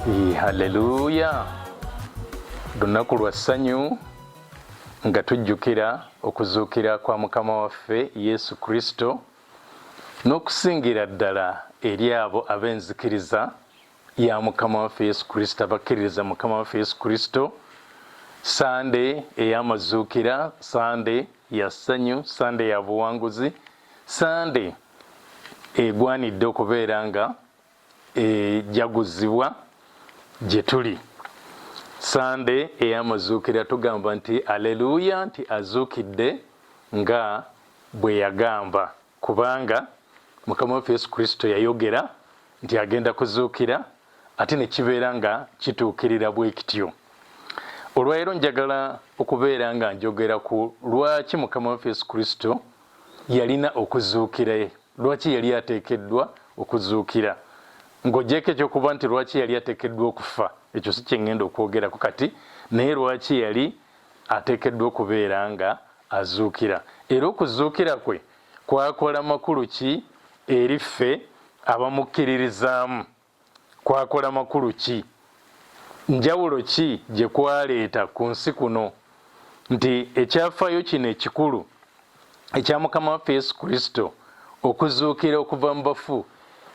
Haleluya! Lunaku lwa ssanyu nga tujjukira okuzuukira kwa Mukama waffe Yesu Kristo n'okusingira ddala eri abo ab'enzikiriza ya Mukama waffe Yesu Kristo, abakkiririza Mukama waffe Yesu Kristo. Sande ey'amazuukira, sande ya ssanyu, sande ya buwanguzi, sande egwanidde okubeera nga ejaguzibwa gye tuli. Sande ey'amazuukira tugamba nti aleluya, nti azuukidde nga bwe yagamba, kubanga Mukama waffe Yesu Kristo yayogera nti agenda kuzuukira ate ne kibeera nga kituukirira bwe kityo. Olwaleero njagala okubeera nga njogera ku lwaki Mukama waffe Yesu Kristo yalina okuzuukira, lwaki yali ateekeddwa okuzuukira. Ng'ogyeko ekyokuba nti lwaki yali ateekeddwa okufa, ekyo si kye ŋŋenda okwogerako kati, naye lwaki yali ateekeddwa okubeera nga azuukira, era okuzuukira kwe kwakola makulu ki eri ffe abamukkiririzaamu? Kwakola makulu ki? Njawulo ki gye kwaleeta ku nsi kuno nti ekyafaayo kino ekikulu ekya Mukama waffe Yesu Kristo okuzuukira okuva mu bafu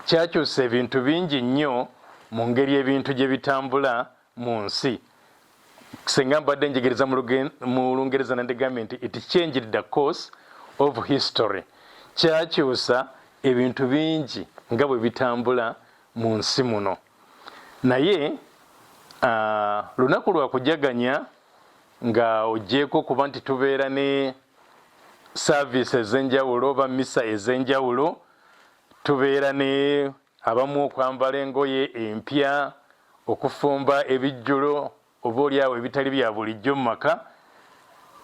kyakyusa ebintu bingi nnyo mu ngeri ebintu gye bitambula mu nsi? Singa mbadde njigiriza mu Lungereza nandigambye nti it changed the course of history. Kyakyusa ebintu bingi nga bwe bitambula mu nsi muno. Naye lunaku lwa kujaganya nga ogyeko okuba nti tubeera ne service ez'enjawulo oba misa ez'enjawulo, tubeera ne abamu okwambala engoye empya, okufumba ebijjulo oba olyawo ebitali bya bulijjo mu maka.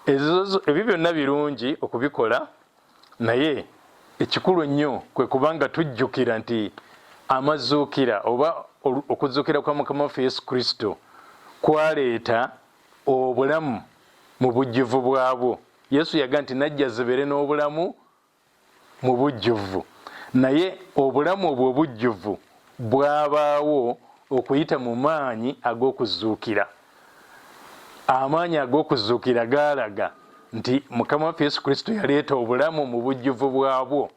Ebyo byonna birungi okubikola, naye ekikulu ennyo kwe kuba nga tujjukira nti amazuukira oba okuzuukira kwa Mukama waffe Yesu Kristo kwaleeta obulamu mu bujjuvu bwabwo. Yesu yaga nti najja zibeere n'obulamu mu bujjuvu, naye obulamu obwo obujjuvu bwabaawo okuyita mu maanyi ag'okuzuukira. Amaanyi ag'okuzuukira gaalaga nti Mukama waffe Yesu Kristo yaleeta obulamu mu bujjuvu bwabwo,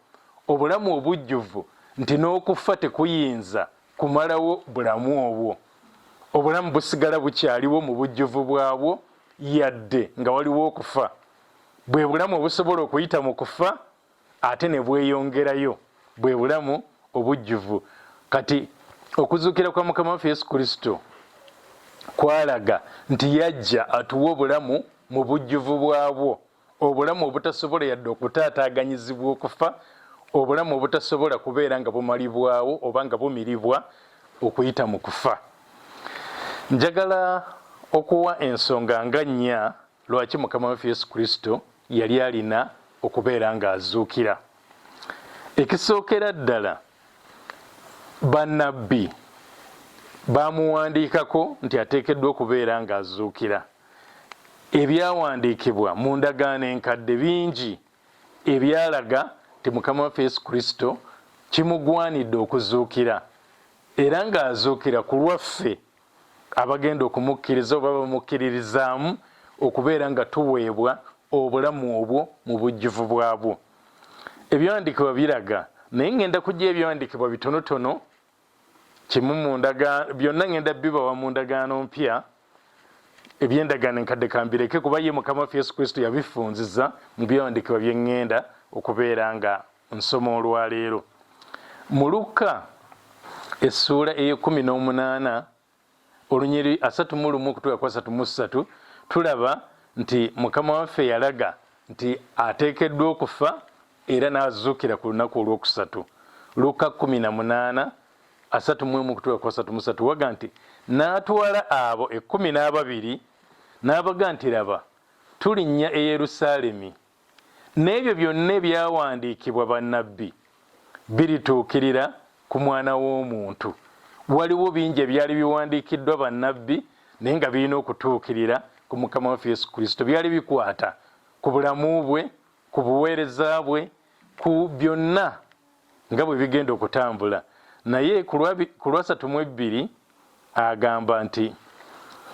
obulamu obujjuvu nti n'okufa tekuyinza kumalawo bulamu obwo. Obulamu busigala bukyaliwo mu bujjuvu bwabwo yadde nga waliwo okufa. Bwe bulamu obusobola okuyita mu kufa ate ne bweyongerayo, bwe bulamu obujjuvu. Kati okuzuukira kwa Mukama waffe Yesu Kristo kwalaga nti yajja atuwe obulamu mu bujjuvu bwabwo, obulamu obutasobola yadde okutaataaganyizibwa okufa, obulamu obutasobola kubeera nga bumalibwawo oba nga bumiribwa okuyita mu kufa. Njagala okuwa ensonga nga nnya lwaki Mukama waffe Yesu Kristo yali alina okubeera ng'azuukira. Ekisookera ddala, bannabbi baamuwandiikako nti ateekeddwa okubeera ng'azuukira. Ebyawandiikibwa mu ndagaano enkadde bingi ebyalaga nti Mukama waffe Yesu Kristo kimugwanidde okuzuukira era ng'azuukira ku lwaffe abagenda okumukkiriza oba bamukkiririzaamu okubeera nga tuweebwa obulamu obwo mu bujjuvu bwabwo. Ebyawandiikibwa biraga, naye ŋŋenda kujja ebyawandiikibwa bitonotono kimu mu ndagaano, byonna ŋŋenda bibawa mu ndagaano mpya. Eby'endagaano enkadde kambireke kuba ye Mukama waffe Yesu Kristo yabifunziza mu byawandiikibwa bye ŋŋenda okubeera nga nsoma olwaleero. Mu Lukka essuula ey'ekkumi n'omunaana olunyiriri 31 okutuuka ku 33 tulaba nti Mukama waffe yalaga nti ateekeddwa okufa era n'azuukira ku lunaku olwokusatu. Lukka 18 31 okutuuka ku 33 waga nti n'atwala abo ekkumi n'ababiri n'abaga nti laba tulinnya e Yerusaalemi, N'ebyo byonna ebyawandiikibwa bannabbi birituukirira ku Mwana w'omuntu. Waliwo bingi ebyali biwandiikiddwa bannabbi naye nga birina okutuukirira ku Mukama waffe Yesu Kristo. Byali bikwata ku bulamu bwe, ku buweereza bwe, ku byonna nga bwe bigenda okutambula. Naye ku lwasatu mu ebbiri agamba nti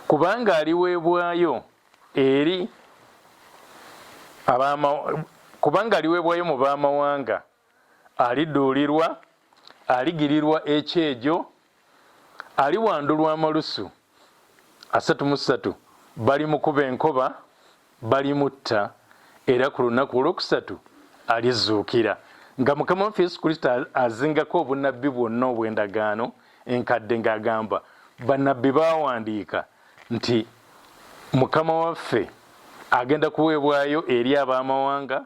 kubanga aliweebwayo eri kubanga aliweebwayo mu b'amawanga, aliduulirwa, aligirirwa ekyejo, aliwandulwa amalusu, 33 balimukuba enkoba, balimutta, era ku lunaku olwokusatu alizuukira. Nga Mukama waffe Yesu Kristo azingako obunnabbi bwonna obw'endagaano enkadde ng'agamba bannabbi baawandiika nti Mukama waffe agenda kuweebwayo eri ab'amawanga,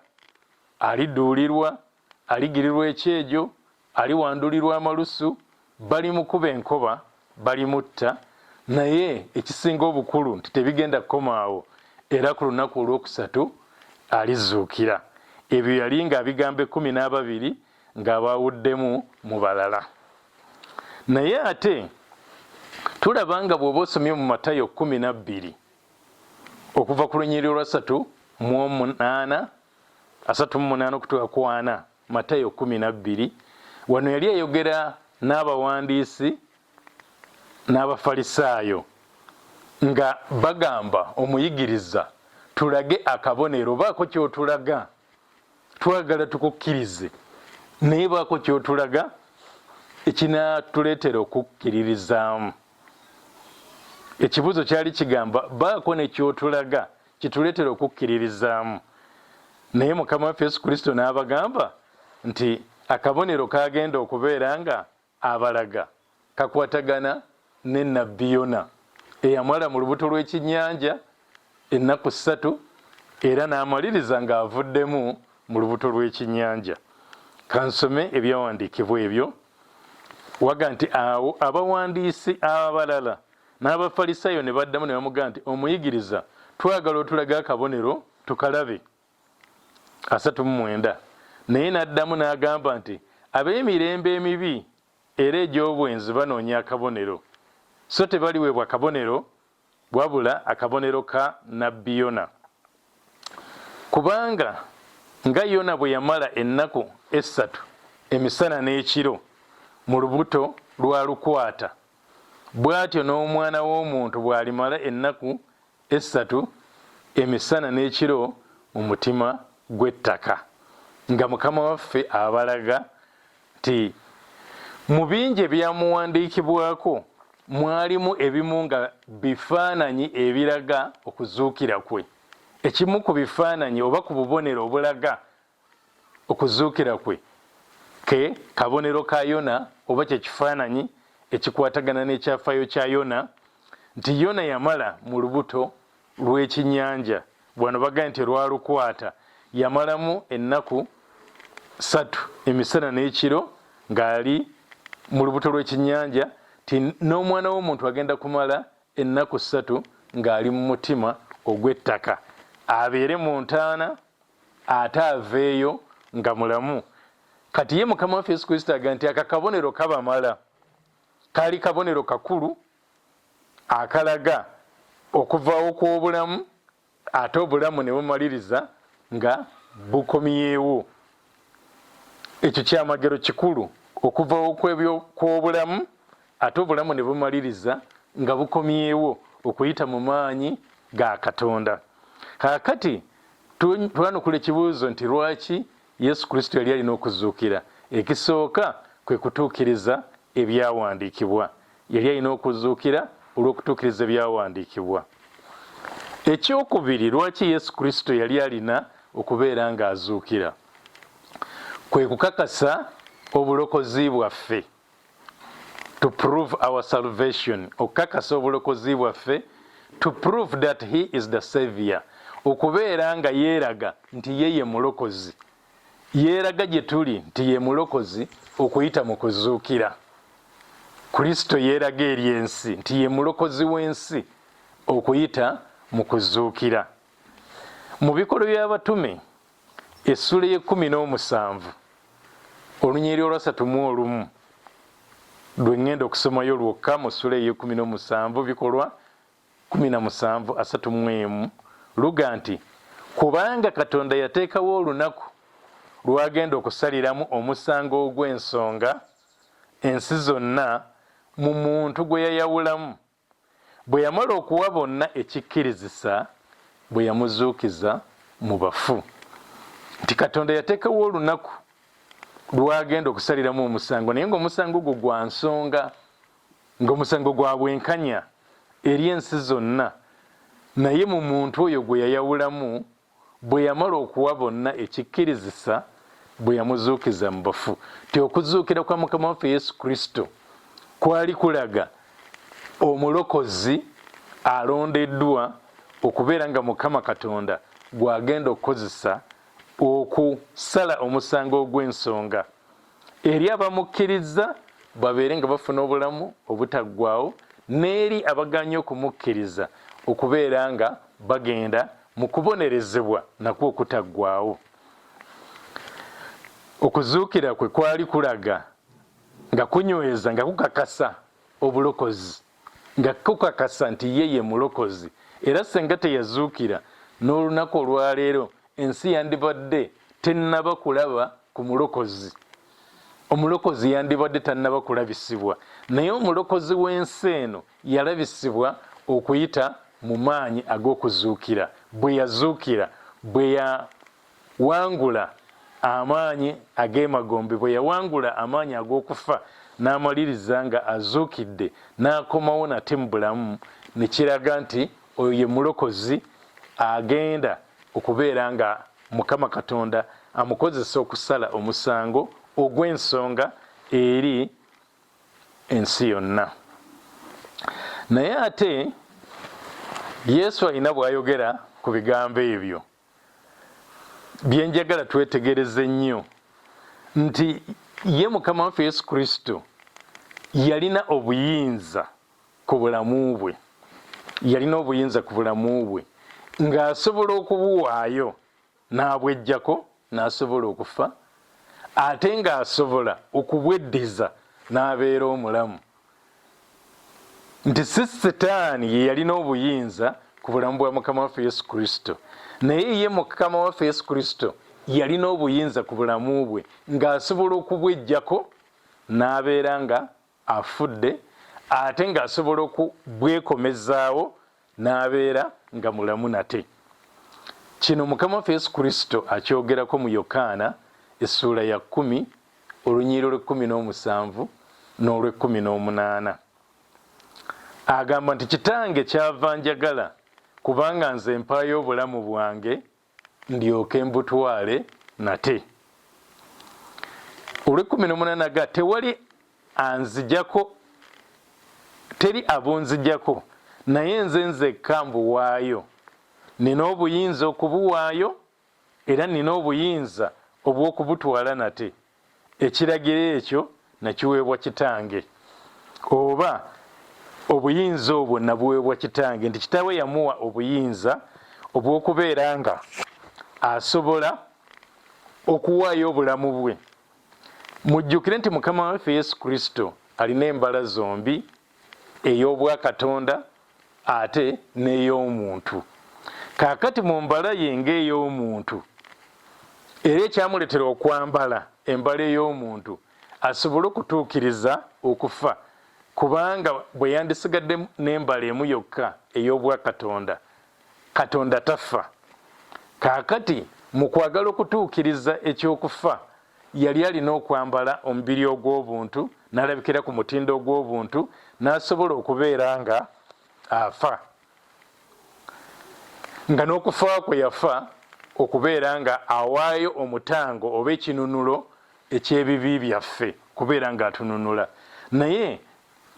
aliduulirwa, aligirirwa ekyejo, aliwandulirwa amalusu, balimukuba enkoba, balimutta, naye ekisinga obukulu nti tebigenda kukomaawo, era ku lunaku olwokusatu alizuukira. Ebyo yali ng'abigamba 12 ng'abaawuddemu mu balala. Naye ate tulaba nga bw'oba osomye mu Matayo 12 okuva ku lunyiriri olwasatu mu omunaana, 38 okutuuka ku 40, Matayo 12, wano yali ayogera n'abawandiisi n'Abafalisaayo nga bagamba, Omuyigiriza, tulage akabonero, baako ky'otulaga, twagala tukukkirize, naye baako ky'otulaga ekinaatuleetera okukkiririzaamu. Ekibuuzo kyali kigamba, baako ne ky'otulaga kituleetera okukkiririzaamu. Naye Mukama waffe Yesu Kristo n'abagamba nti akabonero k'agenda okubeera nga abalaga kakwatagana ne nnabbi Yona eyamala mu lubuto lw'ekinnyanja ennaku ssatu era n'amaliriza ng'avuddemu mu lubuto lw'ekinnyanja. Kansome ebyawandiikibwa ebyo. Waga nti awo abawandiisi abalala n'Abafalisaayo ne baddamu ne bamugamba nti, Omuyigiriza, twagala otulage akabonero tukalabe. 39 naye n'addamu n'agamba nti, Ab'emirembe emibi era egy'obwenzi banoonya akabonero, so tebaliweebwa kabonero wabula akabonero ka nnabbi Yona. Kubanga nga Yona bwe yamala ennaku essatu emisana n'ekiro mu lubuto lwa lukwata, bw'atyo n'Omwana w'omuntu bw'alimala ennaku essatu emisana n'ekiro mu mutima gw'ettaka. Nga Mukama waffe abalaga nti mu bingi ebyamuwandiikibwako mwalimu ebimu nga bifaananyi ebiraga okuzuukira kwe. Ekimu ku bifaananyi oba ku bubonero obulaga Okuzuukira kwe ke kabonero ka Yona, oba kye kifaananyi ekikwatagana n'ekyafaayo kya Yona, nti Yona yamala mu lubuto lw'ekinyanja, wano bagambye nti lwalukwata, yamalamu ennaku ssatu emisana n'ekiro ng'ali mu lubuto lw'ekinyanja, nti n'Omwana w'omuntu agenda kumala ennaku ssatu ng'ali mu mutima ogw'ettaka, abeere mu ntaana ate aveeyo nga mulamu. Kati ye Mukama waffe Yesu Kristo agamba nti aka kabonero kabamala. Kaali kabonero kakulu akalaga okuvaawo kw'obulamu ate obulamu ne bumaliriza nga bukomyewo. Ekyo kyamagero kikulu, okuvaawo kw'obulamu ate obulamu ne bumaliriza nga bukomyewo okuyita mu maanyi ga Katonda. Kaakati twanukula ekibuuzo nti lwaki Yesu Kristo yali alina okuzuukira? Ekisooka kwe kutuukiriza ebyawandiikibwa. Yali alina okuzuukira olw'okutuukiriza ebyawandiikibwa. Ekyokubiri, lwaki Yesu Kristo yali alina okubeera ng'azuukira? Kwe kukakasa obulokozi bwaffe. To prove our salvation, okukakasa obulokozi bwaffe, to prove that he is the savior, okubeera nga yeeraga nti ye ye mulokozi, yeeraga gye tuli nti ye mulokozi okuyita mu kuzuukira. Kristo yeeraga eri ensi nti ye mulokozi w'ensi okuyita mu kuzuukira. Mu Bikolwa by'Abatume Essula ey'ekkumi n'omusanvu olunyiriri olwasatu mu olumu lwe ŋŋenda okusomayo lwokka mu ssula ey'ekkumi n'omusanvu, Bikolwa 17 31, luga nti, Kubanga Katonda yateekawo olunaku lw'agenda okusaliramu omusango ogw'ensonga ensi zonna mu muntu gwe yayawulamu, bwe yamala okuwa bonna ekikkirizisa, bwe yamuzuukiza mu bafu. Nti Katonda yateekawo olunaku lw'agenda okusaliramu omusango, naye ng'omusango ogwo gwa nsonga, ng'omusango gwa bwenkanya eri ensi zonna, naye mu muntu oyo gwe yayawulamu, bwe yamala okuwa bonna ekikkirizisa, bwe yamuzuukiza mu bafu. Nti okuzuukira kwa Mukama waffe Yesu Kristo kwali kulaga omulokozi alondeddwa okubeera nga Mukama Katonda gw'agenda okukozesa okusala omusango ogw'ensonga eri abamukkirizza babeere nga bafuna obulamu obutaggwaawo n'eri abagaanye okumukkiriza okubeera nga bagenda mu kubonerezebwa nakwo okutaggwaawo. Okuzuukira kwe kwali kulaga nga kunyweza nga kukakasa obulokozi nga kukakasa nti ye ye mulokozi era senga teyazuukira n'olunaku olwaleero ensi yandibadde tennaba kulaba ku mulokozi. Omulokozi yandibadde tannaba kulabisibwa, naye omulokozi w'ensi eno yalabisibwa okuyita mu maanyi ag'okuzuukira. Bwe yazuukira, bwe yawangula amaanyi ag'emagombe, bwe yawangula amaanyi ag'okufa, n'amaliriza nga azuukidde, n'akomawo nate mu bulamu, ne kiraga nti oyo ye mulokozi agenda okubeera nga Mukama Katonda amukozesa okusala omusango ogw'ensonga eri ensi yonna. Naye ate Yesu alina bw'ayogera ku bigambo ebyo bye njagala twetegereze nnyo nti ye Mukama waffe Yesu Kristo yalina obuyinza ku bulamu bwe, yalina obuyinza ku bulamu bwe ng'asobola okubuwaayo n'abweggyako n'asobola okufa ate ng'asobola okubweddiza n'abeera omulamu nti si sitaani ye yalina obuyinza ku bulamu bwa mukama waffe yesu kristo naye ye mukama waffe yesu kristo yalina obuyinza ku bulamu bwe ng'asobola okubweggyako n'abeera nga afudde ate ng'asobola okubwekomezaawo n'abeera nga mulamu nate. Kino Mukama waffe Yesu Kristo akyogerako mu Yokaana essuula ya kkumi olunyiriri olw'ekkumi n'omusanvu n'olw'ekkumi n'omunaana. Agamba nti, Kitange kyava anjagala, kubanga nze mpaayo obulamu bwange ndyoke mbutwale nate. Olw'ekkumi n'omunaana ga tewali anzijako, teri abunzijako, naye nze nzekka mbuwaayo. Nina obuyinza okubuwaayo, era nina obuyinza obw'okubutwala nate. Ekiragiro ekyo nakiweebwa Kitange, oba obuyinza obwo nabuweebwa Kitange, nti Kitaawe yamuwa obuyinza obw'okubeera nga asobola okuwaayo obulamu bwe. Mujjukire nti Mukama waffe Yesu Kristo alina embala zombi, ey'obwakatonda ate n'ey'omuntu. Kaakati mu mbala ye ng'ey'omuntu, era ekyamuleetera okwambala embala ey'omuntu asobole okutuukiriza okufa, kubanga bwe yandisigadde n'embala emu yokka ey'obwakatonda, Katonda tafa. Kaakati mu kwagala okutuukiriza eky'okufa, yali alina okwambala omubiri ogw'obuntu, n'alabikira ku mutindo ogw'obuntu, n'asobola okubeera nga afa. Nga n'okufa kwe yafa okubeera nga awaayo omutango oba ekinunulo eky'ebibi byaffe, kubeera nga atununula. Naye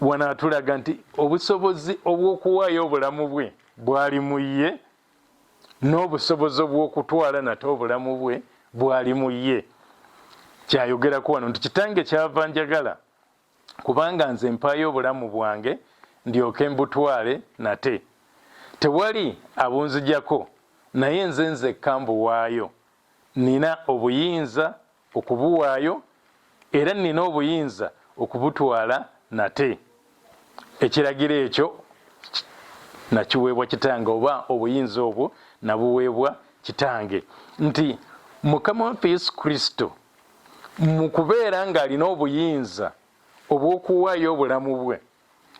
wano atulaga nti obusobozi obw'okuwaayo obulamu bwe bwali mu ye, n'obusobozi obw'okutwala nate obulamu bwe bwali mu ye. Kyayogerako wano nti kitange kyava njagala kubanga nze mpaayo obulamu bwange ndyoke mbutwale nate. Tewali abunzijako naye nze nzekka mbuwaayo. Nina obuyinza okubuwaayo era nnina obuyinza okubutwala nate. Ekiragiro ekyo nakiweebwa Kitange, oba obuyinza obwo nabuweebwa Kitange, nti Mukama waffe Yesu Kristo mu kubeera ng'alina obuyinza obw'okuwaayo obulamu bwe,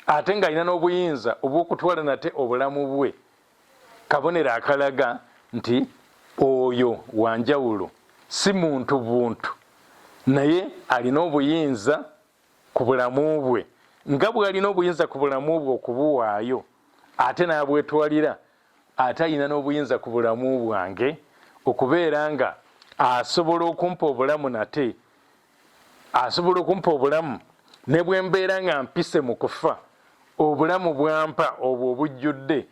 ate ng'alina n'obuyinza obw'okutwala nate obulamu bwe, kabonero akalaga nti oyo wa njawulo, si muntu buntu, naye alina obuyinza ku bulamu bwe. Nga bw'alina obuyinza ku bulamu bwe okubuwaayo ate n'abwetwalira, ate alina n'obuyinza ku bulamu bwange okubeera nga asobola okumpa obulamu nate, asobola okumpa obulamu ne bwe mbeera nga mpise mu kufa, obulamu bw'ampa obwo obujjudde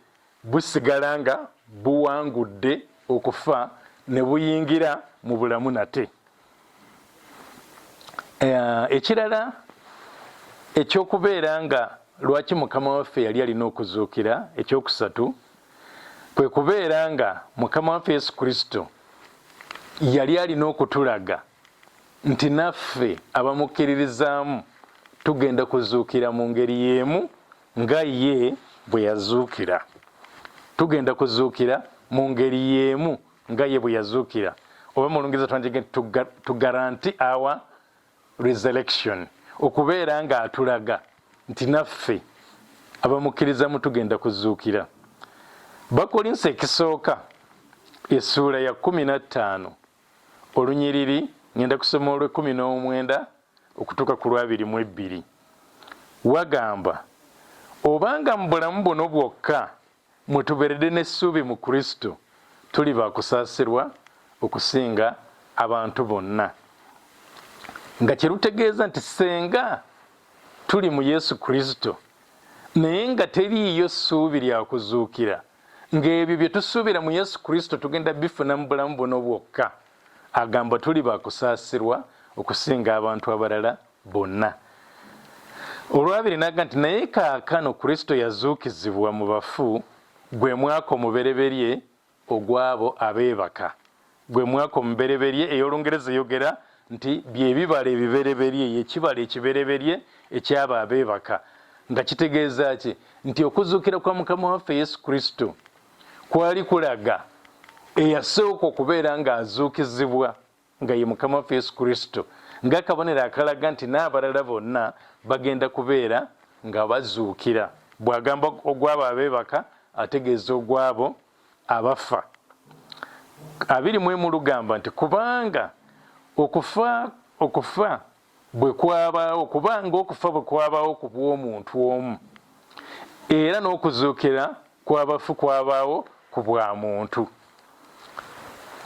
busigala nga buwangudde okufa ne buyingira mu bulamu nate. Eh, ekirala ekyokubeera nga lwaki mukama waffe yali alina okuzuukira, ekyokusatu kwe kubeera nga mukama waffe Yesu Kristo yali alina okutulaga nti naffe abamukkiririzaamu tugenda kuzuukira mu ngeri y'emu nga ye bwe yazuukira. Tugenda kuzuukira mu ngeri y'emu nga ye bwe yazuukira, oba mu Lungereza twandige nti to guarantee our resurrection, okubeera ng'atulaga nti naffe abamukkirizamu tugenda kuzuukira. Bakolinso ekisooka essuula ya 15 olunyiriri ngenda kusoma olw'ekkumi n'omwenda okutuuka ku lwabiri mu ebbiri, wagamba, Obanga mu bulamu buno bwokka mwe tuberedde n'essuubi mu Kristo, tuli ba kusaasirwa okusinga abantu bonna. Nga kye lutegeeza nti senga tuli mu Yesu Kristo naye nga teriiyo ssuubi lya kuzuukira, ng'ebyo bye tusuubira mu Yesu Kristo tugenda bifuna mu bulamu buno bwokka, agamba tuli ba kusaasirwa okusinga abantu abalala bonna. Olwabiri n'agamba nti naye kaakano Kristo yazuukizibwa mu bafu, gwe mwaka omubereberye ogw'abo abeebaka. Gwe mwaka omubereberye, ey'Olungereza eyogera nti bye bibala ebibereberye, ye kibala ekibereberye eky'abo abeebaka. Nga kitegeeza ki? Nti okuzuukira kwa Mukama waffe Yesu Kristo kwali kulaga eyasooka okubeera ng'azuukizibwa nga ye Mukama waffe Yesu Kristo, ng'akabonero akalaga nti n'abalala bonna bagenda kubeera nga bazuukira. Bw'agamba ogw'abo abeebaka, ategeeza ogw'abo abafa. 21 lugamba nti kubanga okufa okufa bwe kwabaawo, kubanga okufa bwe kwabaawo ku bw'omuntu omu, era n'okuzuukira kw'abafu kwabaawo ku bwa muntu.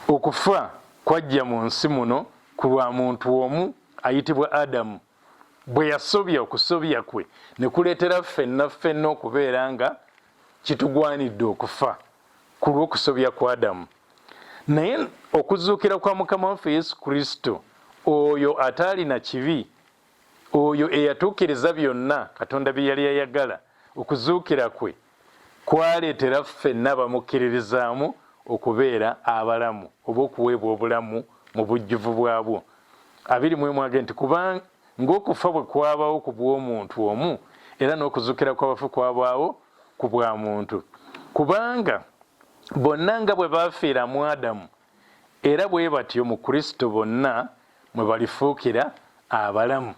Okufa kwajja mu nsi muno ku lwa muntu omu ayitibwa Adamu, bwe yasobya okusobya kwe ne kuleetera ffenna ffenna okubeera nga kitugwanidde okufa ku lw'okusobya kwa Adamu. Naye okuzuukira kwa Mukama waffe Yesu Kristo, oyo ataalina kibi, oyo eyatuukiriza byonna Katonda bye yali ayagala, okuzuukira kwe kwaleetera ffenna abamukkiririzaamu okubeera abalamu oba okuweebwa obulamu mu bujjuvu bwabwo. 21 age nti kubanga ng'okufa bwe kwabawo ku bw'omuntu omu, era n'okuzuukira kw'abafu kwabaawo ku bwa muntu. Kubanga bonna nga bwe baafiira mu Adamu, era bwe batyo mu Kristo bonna mwe balifuukira abalamu.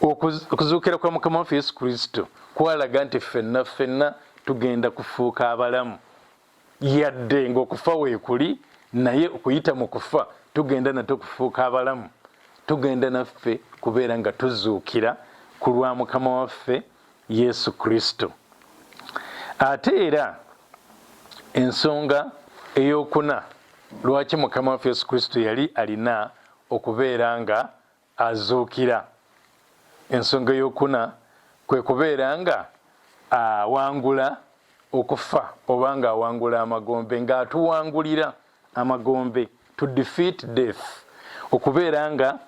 Okuzuukira kwa Mukama waffe Yesu Kristo kwalaga nti ffenna ffenna tugenda kufuuka abalamu. Yadde ng'okufa weekuli, naye okuyita mu kufa tugenda nate okufuuka abalamu. Tugenda naffe kubeera nga tuzuukira ku lwa Mukama waffe Yesu Kristo. Ate era ensonga ey'okuna lwaki Mukama waffe Yesu Kristo yali alina okubeera nga azuukira. Ensonga ey'okuna kwe kubeera nga awangula okufa oba nga awangula amagombe, ng'atuwangulira amagombe, to defeat death, okubeera nga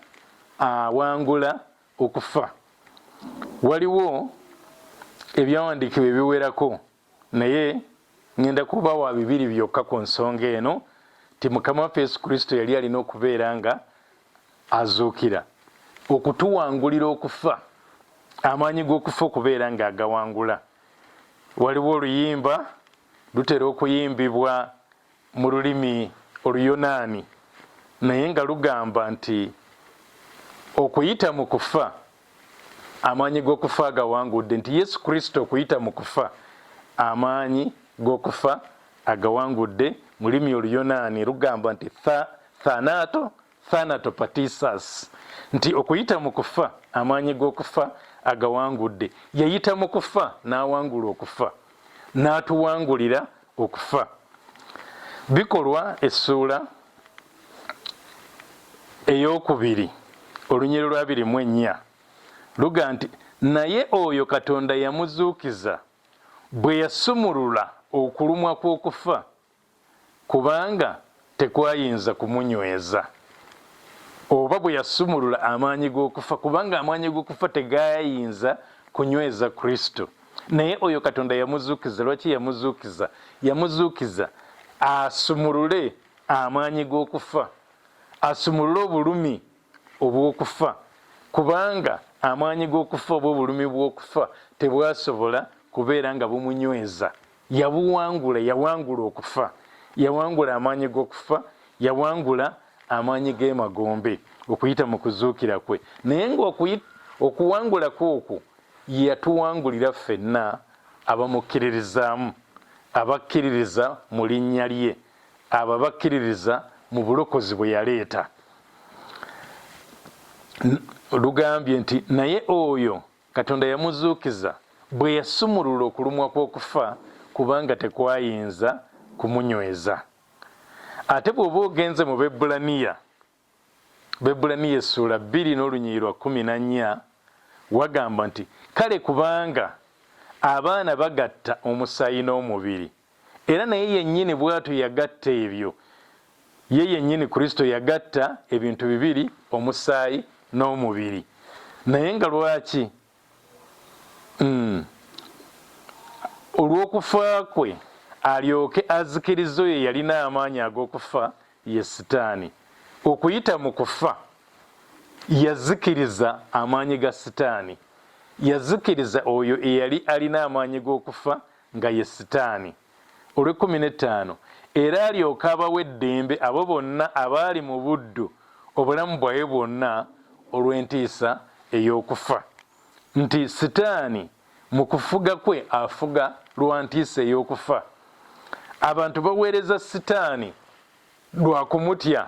awangula okufa. Waliwo ebyawandiikibwa ebiwerako naye ngenda kubawa bibiri byokka ku nsonga eno nti Mukama waffe Yesu Kristo yali alina okubeera nga azuukira okutuwangulira okufa, amaanyi g'okufa okubeera nga agawangula. Waliwo oluyimba lutera okuyimbibwa mu lulimi Oluyonaani naye nga lugamba nti okuyita mu kufa Amaanyi g'okufa agawangudde, nti Yesu Kristo okuyita mu kufa amaanyi g'okufa agawangudde. Mu lulimi Oluyonaani lugamba nti thanato, thanato patisas, nti okuyita mu kufa amaanyi g'okufa agawangudde. Yayita mu kufa n'awangula okufa, n'atuwangulira okufa. Bikolwa essuula ey'okubiri olunyiriri lwa 24 luga nti, naye oyo Katonda yamuzuukiza bwe yasumulula okulumwa kw'okufa, kubanga tekwayinza kumunyweza. Oba bwe yasumulula amaanyi g'okufa, kubanga amaanyi g'okufa tegayinza kunyweza Kristo. Naye oyo Katonda yamuzuukiza. Lwaki yamuzuukiza? Yamuzuukiza asumulule amaanyi g'okufa, asumulule obulumi obw'okufa, kubanga amaanyi g'okufa oba obulumi bw'okufa tebwasobola kubeera nga bumunyweza. Yabuwangula, yawangula okufa, yawangula amaanyi g'okufa, yawangula amaanyi g'emagombe okuyita mu kuzuukira kwe. Naye nga okuwangula kwe okwo yatuwangulira ffenna abamukkiririzaamu, abakkiririza mu linnya lye, abo abakkiririza mu bulokozi bwe yaleeta. Lugambye nti naye oyo Katonda yamuzuukiza bwe yasumulula okulumwa kw'okufa, kubanga tekwayinza kumunyweza. Ate bw'oba ogenze mu Bebbulaniya, Bebbulaniya essuula 2 n'olunyiriri lwa 14, wagamba nti, kale kubanga abaana bagatta omusaayi n'omubiri, era naye yennyini bw'atyo yagatta ebyo. Ye yennyini Kristo yagatta ebintu bibiri, omusaayi n'omubiri. Naye nga lwaki? Olw'okufa kwe alyoke azikirize oyo eyalina amaanyi ag'okufa, ye Sitaani. Okuyita mu kufa yazikiriza amaanyi ga Sitaani, yazikiriza oyo eyali alina amaanyi g'okufa nga ye Sitaani. Olw'ekkumi n'ettaano, era alyoke abawe eddembe abo bonna abaali mu buddu obulamu bwabwe bwonna olw'entiisa ey'okufa. Nti Sitaani mu kufuga kwe afuga lwa ntiisa ey'okufa. Abantu baweereza Sitaani lwa kumutya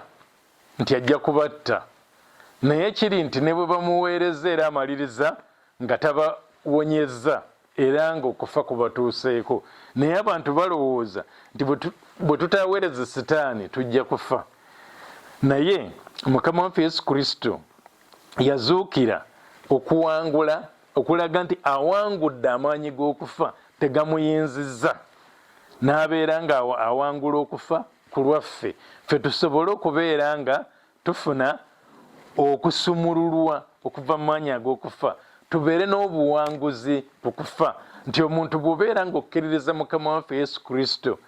nti ajja kubatta, naye kiri nti ne bwe bamuweereza era amaliriza nga tabawonyezza era ng'okufa kubatuuseeko. Naye abantu balowooza nti bwe tutaweereza Sitaani tujja kufa. Naye Mukama waffe Yesu Kristo yazuukira okuwangula, okulaga nti awangudde amaanyi g'okufa, tegamuyinzizza, n'abeera nga awangula okufa ku lwaffe, ffe tusobole okubeera nga tufuna okusumululwa okuva mu maanyi ag'okufa, tubeere n'obuwanguzi ku kufa. Nti omuntu bw'obeera ng'okkiririza Mukama waffe Yesu Kristo,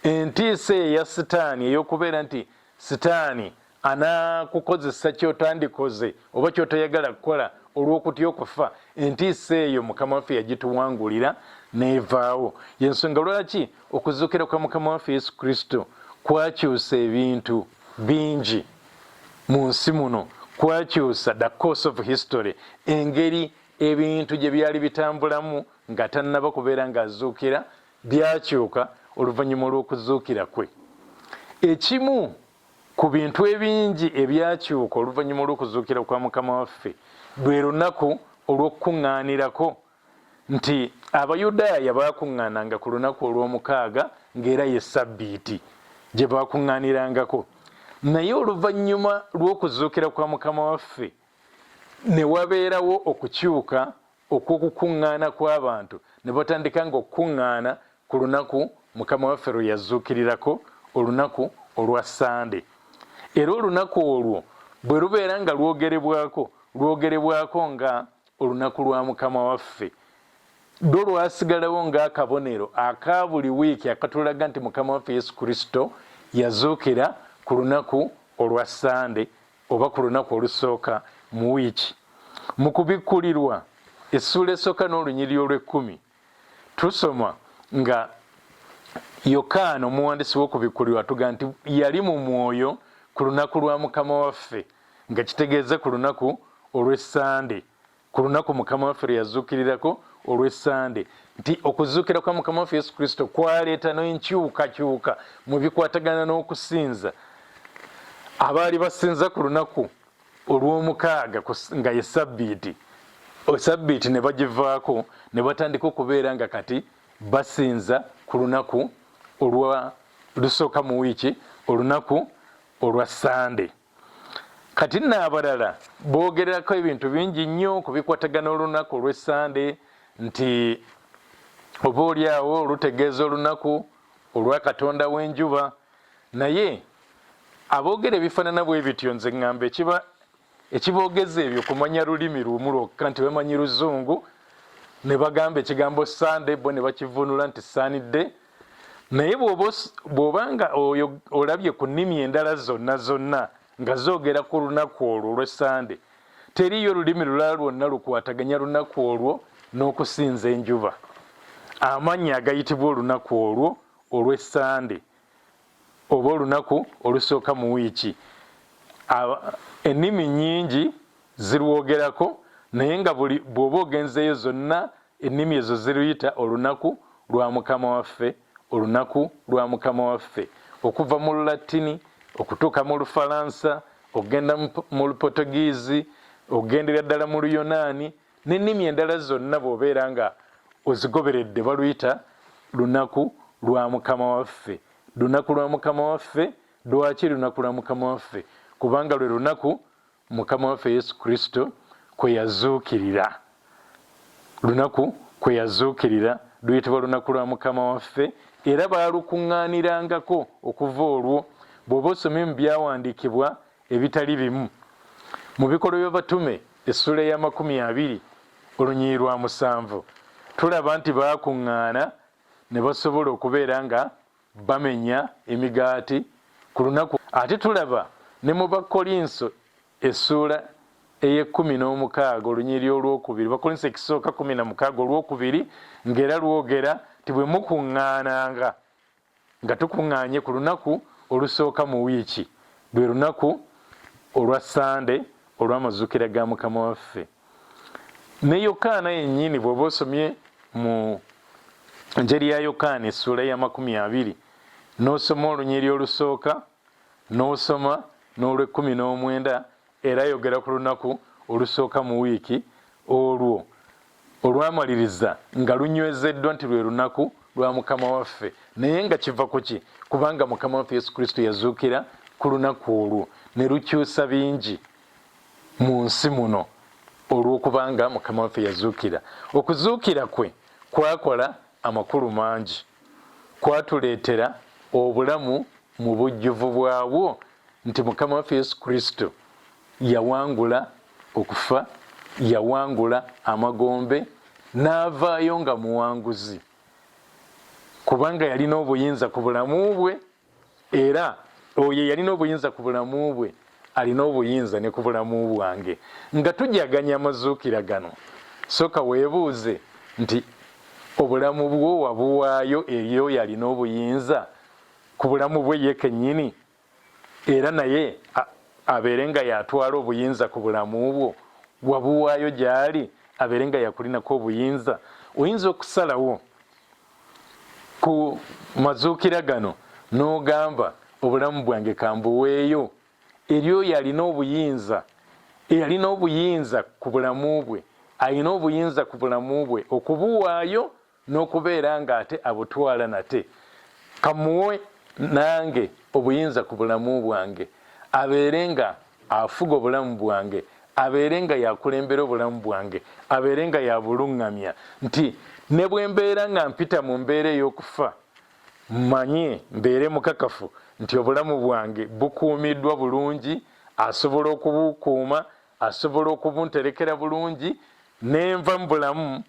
entiisa eyo eya Sitaani ey'okubeera nti Sitaani anaakukozesa ky'otandikoze oba ky'otoyagala kukola olw'okutya okufa, entiisa eyo Mukama waffe yagituwangulira n'evaawo. Y'ensonga lwaki okuzuukira kwa Mukama waffe Yesu Kristo kwakyusa ebintu bingi mu nsi muno, kwakyusa the course of history, engeri ebintu gye byali bitambulamu nga tannaba kubeera ng'azuukira byakyuka oluvannyuma olw'okuzuukira kwe. Ekimu ku bintu ebingi ebyakyuka oluvannyuma olw'okuzuukira kwa Mukama waffe lwe lunaku olw'okukuŋŋaanirako, nti Abayudaaya baakuŋŋaananga ku lunaku olw'omukaaga ng'era ye Ssabbiiti gye baakuŋŋaanirangako. Naye oluvannyuma lw'okuzuukira kwa Mukama waffe ne wabeerawo okukyuka okw'okukuŋŋaana kw'abantu, ne batandika ng'okukuŋŋaana ku lunaku Mukama waffe lwe yazuukirirako, olunaku olwa Ssande. Era olunaku olwo bwe lubeera nga lwogerebwako, lwogerebwako nga olunaku lwa Mukama waffe. Lwo lwasigalawo ng'akabonero aka buli wiiki akatulaga nti Mukama waffe Yesu Kristo yazuukira ku lunaku olwa Ssande oba ku lunaku olusooka mu wiiki. Mu Kubikkulirwa essuula esooka n'olunyiriri olw'ekkumi tusoma nga Yokaana omuwandiisi w'Okubikkulirwa atugamba nti yali mu mwoyo ku lunaku lwa Mukama waffe, nga kitegeeza ku lunaku olw'Essande. ku lunaku Mukama waffe lwe yazuukirirako olw'Essande, nti okuzuukira kwa Mukama waffe Yesu Kristo kwaleeta n'enkyukakyuka mu bikwatagana n'okusinza. Abaali basinza ku lunaku olw'omukaaga nga ye Sabbiiti, Sabbiiti ne bagivaako ne batandika okubeera nga kati basinza ku lunaku olwa lusooka mu wiiki, olunaku olwa Ssande. Kati nno abalala boogerako ebintu bingi nnyo ku bikwatagana olunaku olw'Essande nti oba oli awo lutegeeza olunaku olwa katonda w'enjuba, naye aboogera ebifaanana bwe bityo nze ŋŋamba ekiba ekiboogeza ebyo kumanya lulimi lumu lwokka nti bamanyi Luzungu ne bagamba ekigambo Sunday bo ne bakivvuunula nti saanidde. Naye bw'oba nga oyo olabye ku nnimi endala zonna zonna nga zoogera ku lunaku olwo olw'Essande, teriiyo lulimi lulala lwonna lukwataganya lunaku olwo n'okusinza enjuba. Amannya agayitibwa olunaku olwo olw'Essande oba olunaku olusooka mu wiiki, ennimi nnyingi zirwogerako, naye nga buli bw'oba ogenzeeyo zonna ennimi ezo ziruyita olunaku lwa Mukama waffe, olunaku lwa Mukama waffe, okuva mu Lulatini okutuuka mu Lufalansa, okugenda mu Lupotogiizi, okugendera ddala mu Luyonaani, n'ennimi endala zonna bw'obeera nga ozigoberedde baluyita lunaku lwa Mukama waffe. Lunaku lwa Mukama waffe. Lwaki lunaku lwa Mukama waffe? Kubanga lwe lunaku Mukama waffe Yesu Kristo kwe yazuukirira. Lunaku kwe yazuukirira luyitibwa lunaku lwa Mukama waffe, era baalukuŋŋaanirangako okuva olwo. Bw'oba osomye mu byawandiikibwa ebitali bimu, mu Bikolwa by'Abatume essuula ey'amakumi abiri olunyiriri lwa musanvu, tulaba nti baakuŋŋaana ne basobola okubeera nga bamenya emigaati ku lunaku. Ate tulaba ne mu Bakkolinso essuula ey'ekkumi n'omukaaga olunyiriri olwokubiri, Bakkolinso ekisooka 16 olwokubiri, ng'era lwogera nti bwe mukuŋŋaananga, nga tukuŋŋaanye ku lunaku olusooka mu wiiki, lwe lunaku olwa Ssande olw'amazuukira ga Mukama waffe. Ne Yokaana yennyini, bw'oba osomye mu Njeri ya Yokaana essuula y'amakumi abiri, n'osoma olunyiriri olusooka, n'osoma n'olw'ekkumi n'omwenda, era ayogera ku lunaku olusooka mu wiiki, olwo olwamaliriza nga lunywezeddwa nti lwe lunaku lwa Mukama waffe. Naye nga kiva ku ki? Kubanga Mukama waffe Yesu Kristo yazuukira ku lunaku olwo, ne lukyusa bingi mu nsi muno olw'okubanga Mukama waffe yazuukira. Okuzuukira kwe kwakola amakulu mangi. Kwatuleetera obulamu mu bujjuvu bwabwo nti Mukama waffe Yesu Kristo yawangula okufa, yawangula amagombe, n'avaayo nga muwanguzi, kubanga yalina obuyinza ku bulamu bwe, era oyo eyalina obuyinza ku bulamu bwe alina obuyinza ne ku bulamu bwange. Nga tujaganya amazuukira gano, sooka weebuuze nti obulamu bwo wabuwaayo eri oyo alina obuyinza ku bulamu bwe ye kennyini, era naye abeere nga y'atwala obuyinza ku bulamu bwo? Wabuwaayo gy'ali abeere nga yakulinako obuyinza? Oyinza okusalawo ku mazuukira gano n'ogamba, obulamu bwange kambuweeyo eri oyo alina obuyinza, eyalina obuyinza ku bulamu bwe, alina obuyinza ku bulamu bwe okubuwaayo n'okubeera ng'ate abutwala nate. Kamuwe nange obuyinza ku bulamu bwange, abeere nga afuga obulamu bwange, abeere nga yakulembera obulamu bwange, abeere nga yabuluŋŋamya, nti ne bwe mbeera nga mpita mu mbeera ey'okufa, mmanye, mbeere mukakafu nti obulamu bwange bukuumiddwa bulungi, asobola okubukuuma, asobola okubunterekera bulungi, ne nva mu bulamu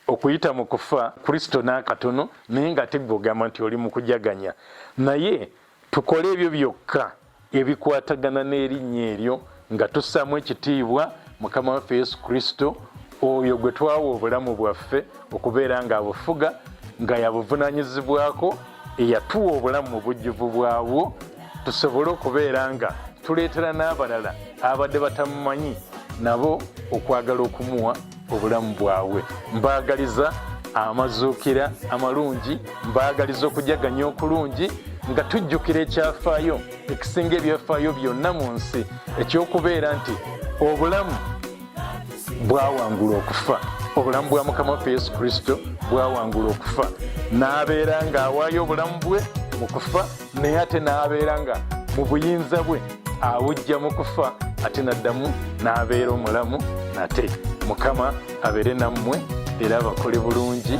okuyita mu kufa Kristo n'akatono, naye nga ate ggwe ogamba nti oli mu kujaganya. Naye tukole ebyo byokka ebikwatagana n'erinnya eryo, nga tussaamu ekitiibwa Mukama waffe Yesu Kristo, oyo gwe twawa obulamu bwaffe okubeera ng'abufuga, nga yabuvunaanyizibwako, eyatuwa obulamu mu bujjuvu bwabwo, tusobole okubeera nga tuleetera n'abalala abadde batamumanyi nabo okwagala okumuwa obulamu bwabwe. Mbaagaliza amazuukira amalungi, mbaagaliza okujaganya okulungi nga tujjukira ekyafaayo ekisinga ebyafaayo byonna mu nsi ekyokubeera nti obulamu bwawangula okufa, obulamu bwa Mukama waffe Yesu Kristo bwawangula okufa, n'abeera ng'awaayo obulamu bwe mu kufa, naye ate n'abeera nga mu buyinza bwe awujja mu kufa, ate n'addamu n'abeera omulamu nate. Mukama abeere nammwe era abakole bulungi.